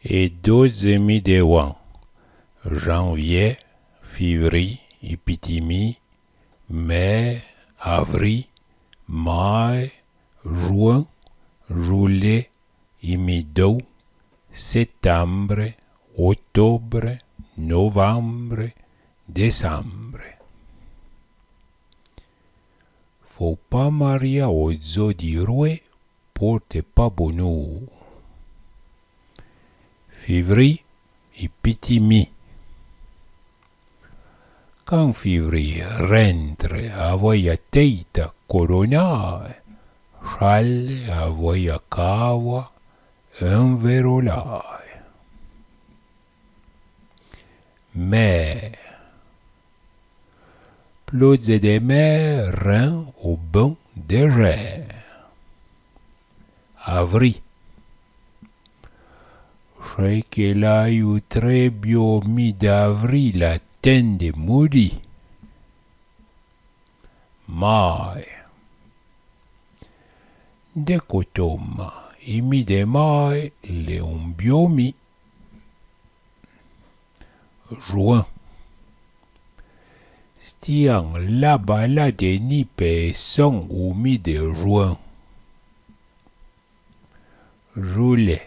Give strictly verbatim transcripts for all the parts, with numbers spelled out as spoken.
É dodze mi de wan: janvié, fivri, i piti mi, mé, avri, mai, juin, julé, i mi dou, setanbre, otobre, novanbre, desanbre. Fou pa maria o zo di rue, porte pa bonur. Fivri, i piti mi. Can fivri rentre avoué a teita coronae, chale avoué a cava enverolae. Mé. Plodze de mé ren o bon de jé. Avri. Che que l'aiu tre bio mi d'avri la ten de muri. Mai. De cotoma, i mi de mai l'é un bio mi. Juin. Stian la bala de ni pe son u mi de juin. Julé.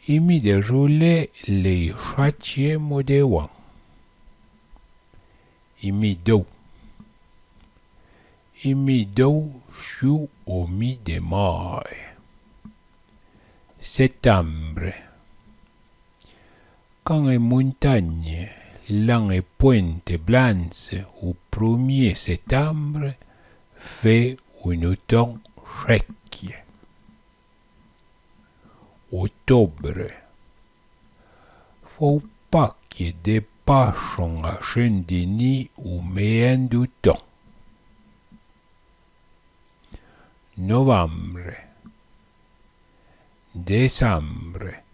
I mi de julé l'é i chatiemo de wan. I mi dou. I mi dou chu o mi de mai. Setanbre. Can é montagne l'an é pointe blanche u promié setanbre, fé un uton checque. Otobre. Fou pa que de pachon a Chin-Deni u méen d'uton. Novanbre. Desanbre.